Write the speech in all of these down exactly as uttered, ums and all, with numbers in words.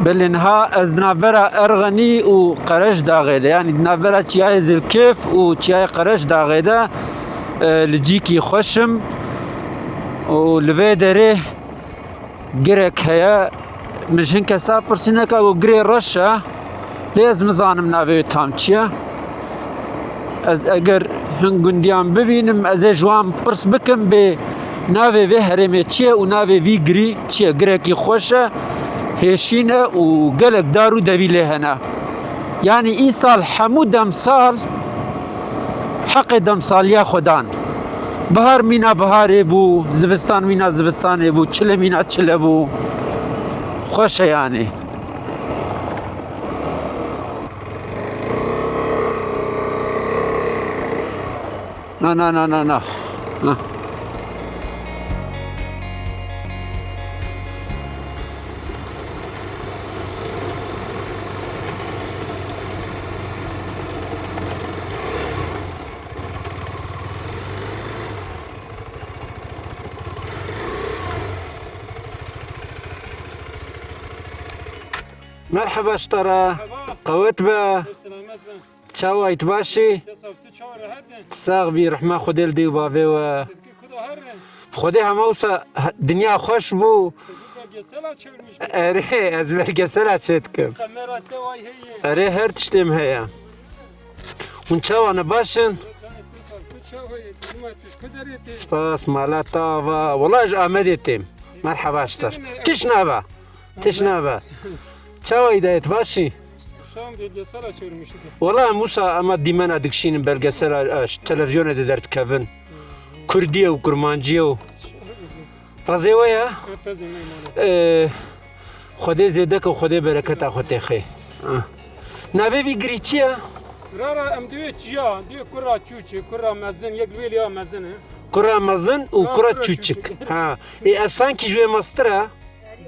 Belê niha ez di navbera Erxenî û Qereşdaxê de, yanî di navbera Çiyayê Zilkif û Çiyayê Qereşdaxê de, e, li cîkî xweş im û li vê derê girek heye. Min ji hin kesa pirsî neka ku girê reş e, lê ez nizanim navê wê tam çi ye. Ez eger hin gundiyan bibînim, ez ê ji wan pirs bikim bê navê vê herêmê çi ye û navê vî girî çi ye? Girekî xweş e, hêşîn e û gelek dar û devî lê hene. Yanî îsal hemû demsal heqê demsaliya xwe dan. Bihar mîna biharê bû, zivistan mîna zivistanê bû, çile mîna çile bû. Xweş e yanî. Na, na, na, na, na. Na. Merheba ji te re. Merheba. Qewet be. Selamet be. Çawa yî, tu baş î? Te sax, tu çawa, rehet e? Sax bî, rehma Xwedê li dê û bavê we. Te dikî kuda herre? Xwedê hema wisa he-, dinya xweş bû. Te dikî belgesela çevirmiş. Erê, ez belgesela çê dikim. Kamera te way heye. Erê, her tiştê min heye. Hûn çawa ne, baş in? Te sax, tu çawa yî? Tu ma tu ji ku derê tê? Spas, mala te ava. Wela ji Amedê têm. Merheba ji te re. Tişt nabe. Tişt nabe. Çawa îdayet, baş î? Şam belgesela çevirmiştik. Wela em wisa ema dîmena dikişînin belgesela, e, ji televizyonê de derdikevin. Kurdî ye û kurmancî ye û. Pezê we ye? Pezê me mane. E, Xwedê zêde ke û Xwedê bereketa xwe têxê. Ah. Navê vî girî çi ye? Rara em diwê çiya, diwê kura çûçik, kura mezin, yek wê liya mezin e. Kura mezin û kura çûçik. Ha. Ê, ev sankî ji wê mestir e?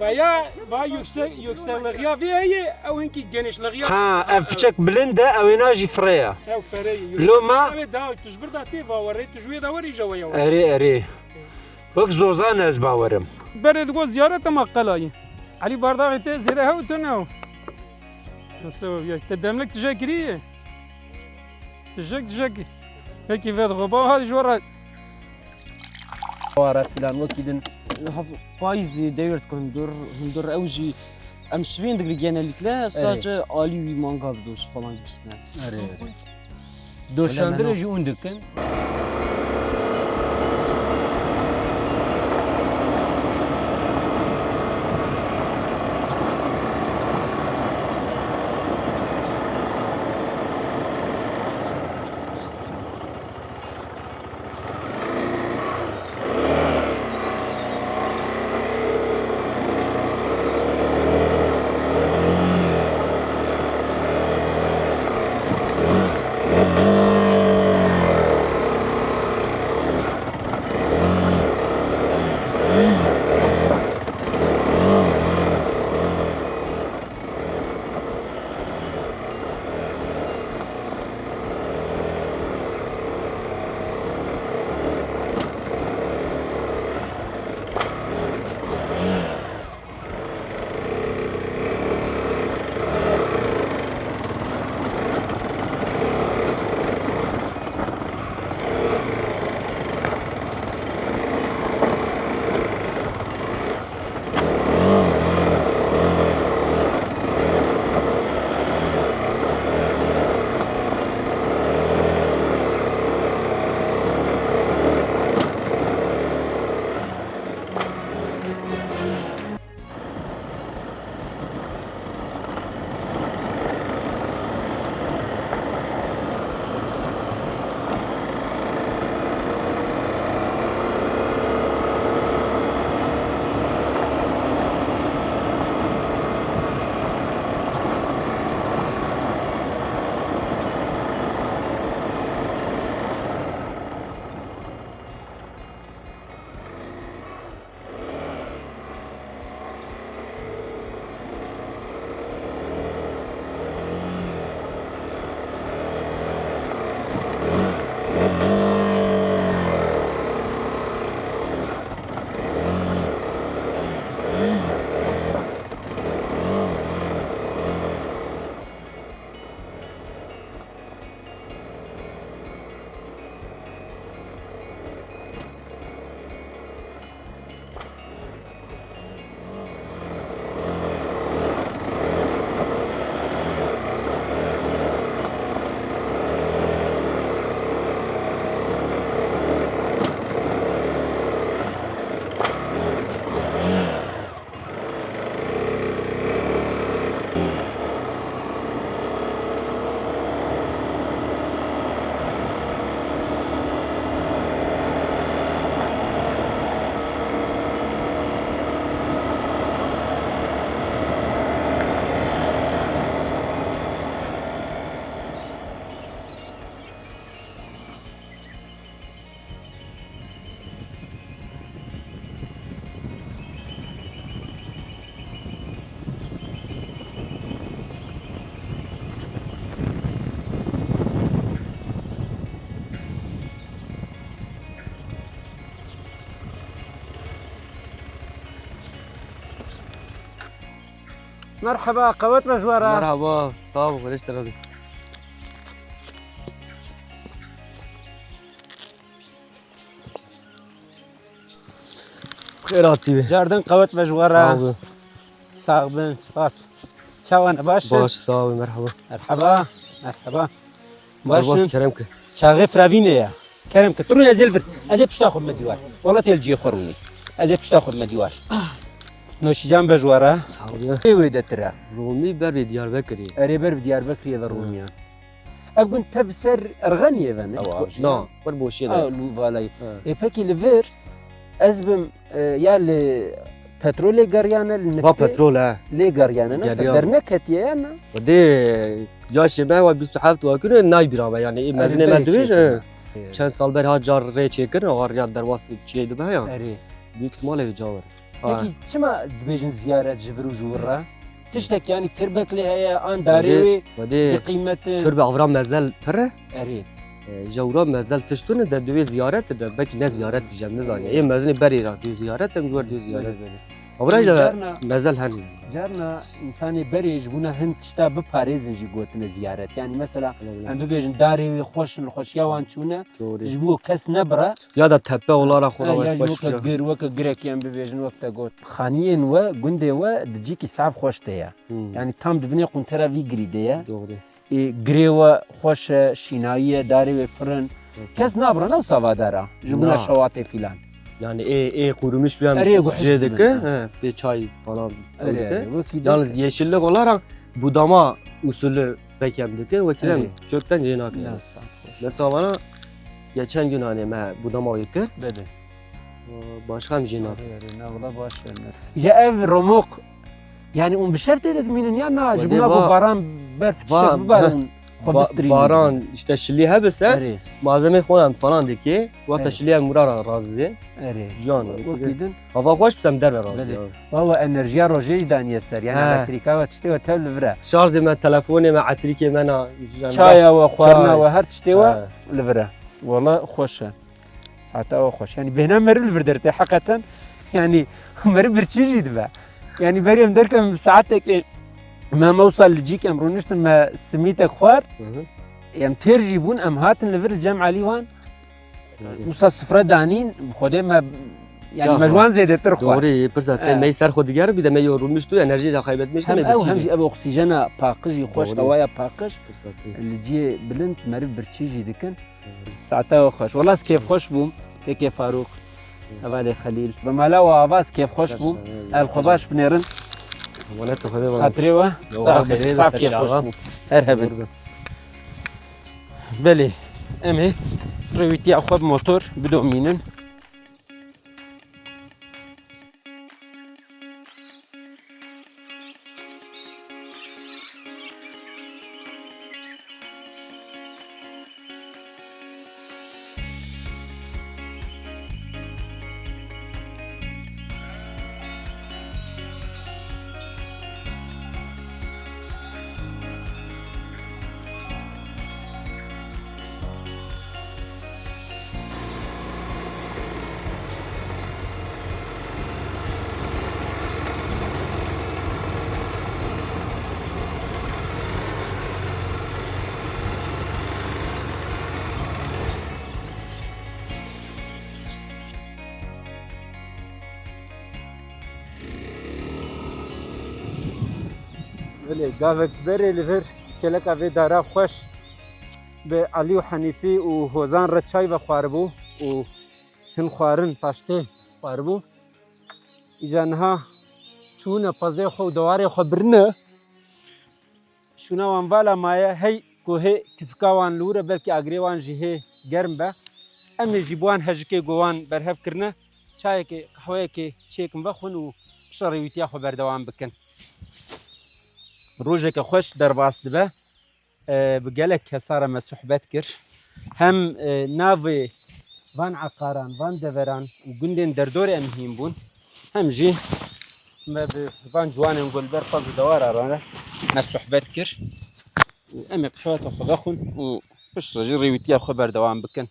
Veya, va yüksek, yüksekliği vê heye, ew hinkî genişliği. Ha, ev piçek bilind e, ew ê na jî firê ye. Ew firê ye. Loma. Ew daha tu ji bir da tê bawerê, tu ji wê da werî je weya. Erê, erê. Wek zozan ez bawerim. Berê digot ziyaret e ma qelayî. Elî Bardaxê tê zêde hew tu ne. Nasıl ya? Te demlik tije kiriye. Tijek, tijek. Peki, ved xwe. Ba, hadi ji we re. Wara filan wekî din. Hav-, payîzê dewr dikin hundir, hundir ew jî em şivên digir genellikle, erê, sadece alî wî manga bi doş falan gibisine. Erê, erê. Doşandire jî hûn dikin. Merheba, qewet me ji we re. Merhaba, sağ ol, Xwedê ji te razî. Xêr hatî be. Cardin qewet me ji we re. Sağ ol. Sağ bin, spas. Çawa ne, baş in? Baş, sağ ol, merhaba. Merhaba, merhaba. Baş in. Kerem ke. Çaxê firavînê ye. Kerem ke. Tu rûne ez ê li vir. Ez ê pişta xwe bime dîwar. Wela tê li cihê xwe rûnî. Ez ê pişta xwe bime dîwar. Noşîcan be ji we re. Sağ ol ya. Ê wê de tire. Romî ber vê Diyarbekirê. Erê ber bi Diyarbekirê ve Hı. Romî ya. Ev gund te bi ser Erxeniyê ve ne? Ew avjî. Na, wer boşiyê de. Ew lû valayî. Hı. Ê pekî li vir ez bim, e, ya li petrolê geriyane, li Va neftê petrol he. Lê geriyane, ne? Geriyan. Derneketiye ya ne? Xwedê yaşê me wa bîst û heft wakine nay bira me yani. Ê mezinê me dibêje. Çend sal ber ha car rê çêkirin, awa riya derwas çê dibe ya. Erê. Büyük ihtimalle wê cawir. Ha. Pekî çima dibêjin ziyaret ji vir û ji wir re? Tiştek yani tirbek lê heye, an darê wê, wê, wê dê bi qîmet e? Tirbe avra mezel pir e. Erê. E, ja ura mezel tişt tune de divê ziyaret de, belkî ne ziyaret dije, em nizaniye. Ê mezinê berê ra divê ziyaret, em ji wer divê ziyaret. Belê, belê. Avra ja mezel hene. Carna însanê berê ji bona hin tişta biparêzin jî gotine ziyaret. Yani mesela Belê, belê. Em bibêjin darê wê xweş in, li xweşiya wan çûne, Doğru. Ji bo kes nebire. Ya da tepe olara xwe Ya, ya ji weke gir, weke girekî em bibêjin, wek te got. Xaniyên we, gundê we di cîkî sav xweş de ye. Hmm. Yani tam di binê quntera vî girî de ye. Doğru. Ê, girê we xweş e, şînayî ye, darê wê pir in. Kes nabire, ne wisa vadar e, ji bona şewatê filan. Yani ê, ê qurumuş biyan Erê, guhiş jê dike, dike, he, pê çay falan Erê, dike. Erê, wekî Yalnız dike. Yeşillik olarak budama usulü pek em dike, wekî dem Erê. Kökten jê nake. Ne wisa. Mesela bana geçen gün hani me budama yıkır. Bebe. Başka bir jê nake. Erê, erê, ne wila baş e, ne. Ji ev romok, yani un bi şev tê de dimînin ya na, ji Wede bona ku va-, baran berf tiştek va-, bibare heh. Un xwe Ba-, bistirînin. Baran işte şilî hebise, Erê. Malzeme xwe em falan dike, wata Erê. Şilî em mura ra razê. Erê. Jiyan. Wekî din. Hava xweş bisem derve razê. Belê. Wawa enerjiya rojê jî daniye ser, yani He. Elektrîka we tiştê we tev li vir e. Şarjê me, telefonê me, etrîkê me na, yani Çaya we, xwarina Çay. We, her tiştê we He. Li vir e. Wala xweş e. Saeta we xweş. Yani bêhna meriv li vir dertê heqeten. Yani meriv birçî jî dibe. Yani berê em derkevin saetekê me mewsa li cîk em rûniştin me simîtek xwar. Hı hı. Em têr jî bûn, em hatin li vir li cem Elî wan. Hı hı. Wisa sifre danîn, bi Xwedê me, yani Ca me ji ha. Wan zêdetir xwar. Doğru, pirsa te He. Me ser xwe diger, bir de me yo rûnişt û enerjî jî xeybetmiş Hem kime ew, hem birçî jî ev oksîjena paqij jî xweş, Doğru. Hewaya paqij. Pirsa te. Li cihê bilind meriv birçî jî dikin. Saeta we xweş. Wela ez kêfxweş bûm. Kekê Farûq. Hevalê Xelîl. Bi mala we ava ez kêfxweş bûm. Ser, ser, Ev xwe ser. Baş binêrin. Emanet Xwedê bana. Xatirê we. Yo, Sax xêrê bin. Sax ser kêfxweş çawa. Bûm. Her hebin. Dur bin. Belê. Em ê rêwîtiya xwe bi motor bidomînin. Belê, gavek berê li vir kêleka vê dara xweş bi Elî û Henîfî û Hozan re çay vexwaribû û hin xwarin paştê xwaribû. Îca niha çûne pezê xwe û dewarê xwe birine. Şûna wan vala maye, hey ku hê tifika wan li wir e, belkî agirê wan jî hê germ be. Em ê jî bi wan hejikê ku wan berhev kirine, çayekê, qehweyekê çêkin vexwin û piştre rêwîtiya xwe berdewam bikin. Rojeke xweş derbas dibe. E, bi gelek kesa re me sohbet kir. Hem, e, navê van eqaran, van deveran û gundên derdorê em hîn bûn. Hem jî me bi van ciwanên ku li ber pez û dewara re me sohbet kir. Em ê qehweke xwe vexwin û piştre jî rêwîtiya xwe berdewam bikin.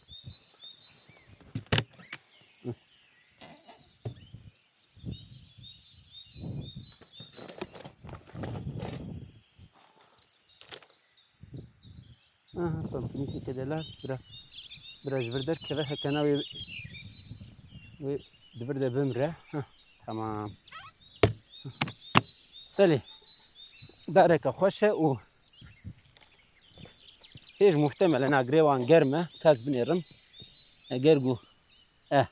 Pamukê ke delal, bira, bira ji vir derkeve, heke na wê, wê di vir de bimre. Heh, tamam. Belê, dareke xweş e û hêj muhtemelen agirê wan germ e, ka ez binêrim. Eger ku, eh,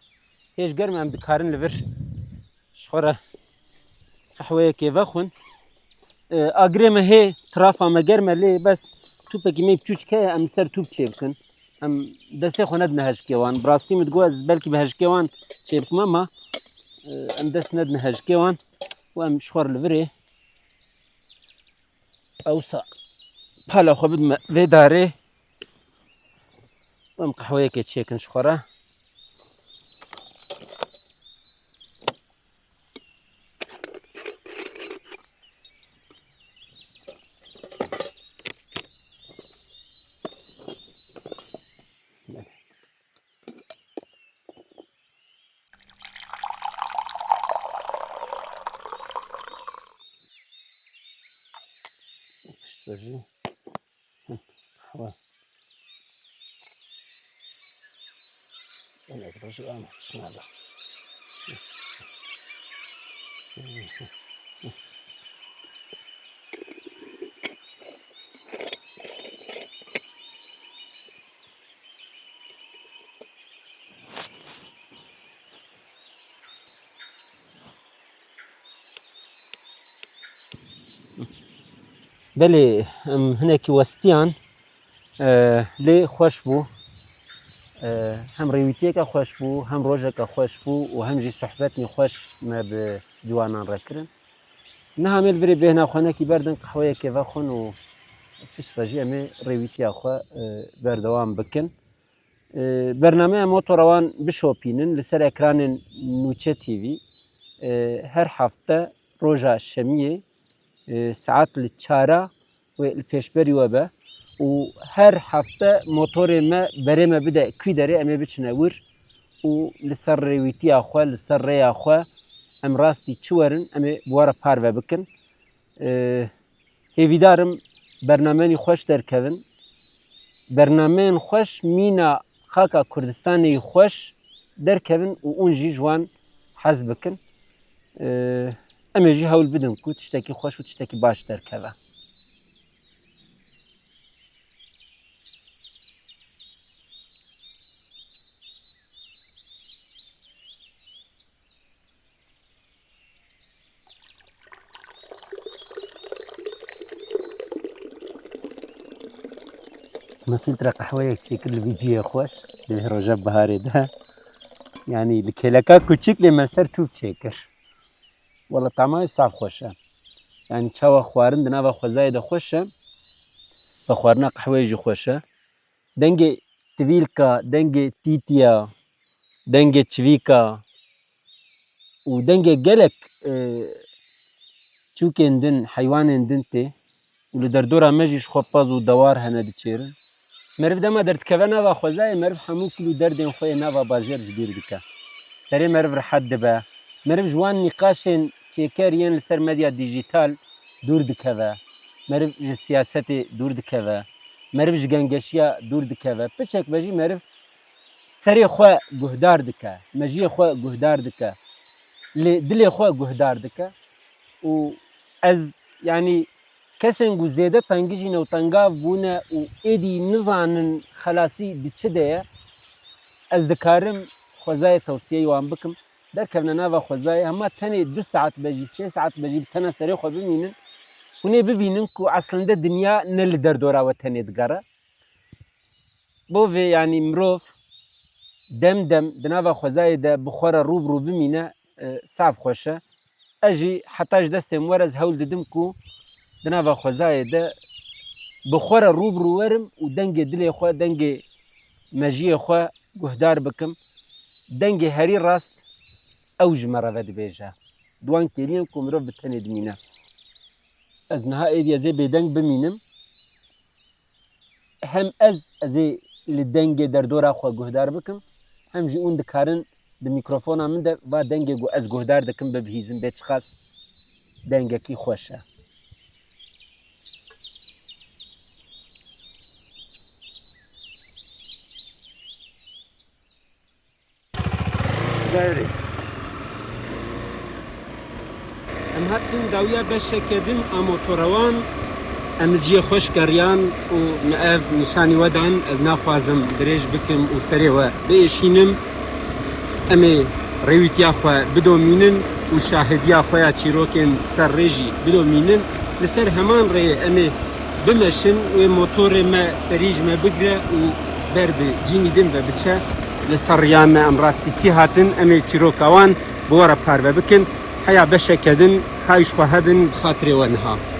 hêj germ e, em dikarin li vir ji xwe re qehweyekê vexwin. E, agirê me hê, tirafa me germ e, lê bes tûpekî me biçûçik heye, em li ser tûp çêbikin. Em destê xwe nedine hejikê wan. Bi rastî min digot ez belkî bi hejikê wan çêbikim, ema, e, em dest nedine hejikê wan û em ji xwe re li virê ewsa pala xwe bidime vê darê û em qehweyekê çêkin ji xwe re. Piştre jî. Hı, qehwe. Gelek roj û em tişt nabe. Belê, em hinekî westiyan, e, lê xweş bû. E, hem rêwîtiyeke xweş bû, hem rojeke xweş bû û hem jî sohbetên xweş me bi ciwanan re kirin. Niha em ê li virê bêhna xwe nekî berdin, qehweyekê vexwin û piştre jî em ê rêwîtiya xwe, e, berdewam bikin. E, bernameya Motora wan bişopînin li ser ekranên Nûçe T V. E, her hefte roja şemiyê, e, saet li çara wê li pêşberî we be û her hefte motorê me berê me bide kwî derê em ê biçine wir û li ser rêwîtiya xwe, li ser rêya xwe em rastî çi werin em ê bi we re parve bikin. E, hêvîdar im bernameyên xweş derkevin. Bernameyên xweş mîna xaka Kurdistanê yî xweş derkevin û hûn jî ji wan hez bikin. E, em ê jî hewl bidin ku tiştekî xweş û tiştekî baş derkeve. Me fîltre qehweyek çêkir li vî cihê xweş, di vê roja biharê de. Yanî li kêleka kûçik lê me li ser tûp çêkir. Wela tama wê saf xweş e. Yanî çawa xwarin di nava xwezayê de xweş e, vexwarina qehweyê jî xweş e. Dengê tivîlka, dengê tîtiya, dengê çivîka û dengê gelek, e, çûkên din, heywanên din tê û li derdora me jî ji xwe pez û dewar hene diçêrin. Meriv dema derdikeve nava xwezayê, meriv hemû kil û derdên xwe yê nava bajêr ji bîr dike. Serê meriv rihet dibe. Meriv ji wan nîqaşên çêker yên li ser medya dîjîtal dûr dikeve. Meriv ji siyasetê dûr dikeve. Meriv ji gengeşiya dûr dikeve. Piçek be jî meriv serê xwe guhdar dike, mejiyê xwe guhdar dike, lê dilê xwe guhdar dike. Û ez, yanî, kesên ku zêde tengijî ne û tengav bûne û êdî nizanin xelasî di çi de ye, ez dikarim xwezayê tewsiyeyê wan bikim. Derkevne nava xwezayê, hema tenê du saet be jî, sê saet be jî, bi tena serê xwe bimînin. Hûn ê bibînin ku eslinde dinya ne li derdora we tenê digere. Bo vê, yanî, mirov dem dem di nava xwezayê de bi xwe re rû bi rû bimîne, e, saf xweş e. Ez jî heta ji destê min were ez hewl didim ku di nava xwezayê de bi xwe re rû bi rû werim û dengê dilê xwe, dengê mejiyê xwe guhdar bikim. Dengê herî rast ew ji me re vedibêje. Di wan kêliyên ku mirov bi tenê dimîne. Ez niha êdî ez ê bêdeng bimînim. Hem ez, ez ê li dengê derdora xwe guhdar bikim, hem jî hûn dikarin di mîkrofona min de va dengê ku ez guhdar dikim bibihîzin, bê çiqas dengekî xweş e. Em hatin dawiya beşeke din a motorewan. Em li cihê xweş geriyan û me ev nîşanî we dan. Ez naxwazim dirêj bikim û serê we biêşînim. Em ê rêwîtiya xwe bidomînin û şahidiya xwe ya çîrokên ser rê jî bidomînin. Li ser heman rêyê em ê bimeşin, wê motorê me serî ji me bigire û ber bi cînî din ve biçe. Li ser riya me em rastî kî hatin, em ê çîroka wan bi we re parve bikin. Heya beşeke din xahiş xwe hebin, bi xatirê we niha.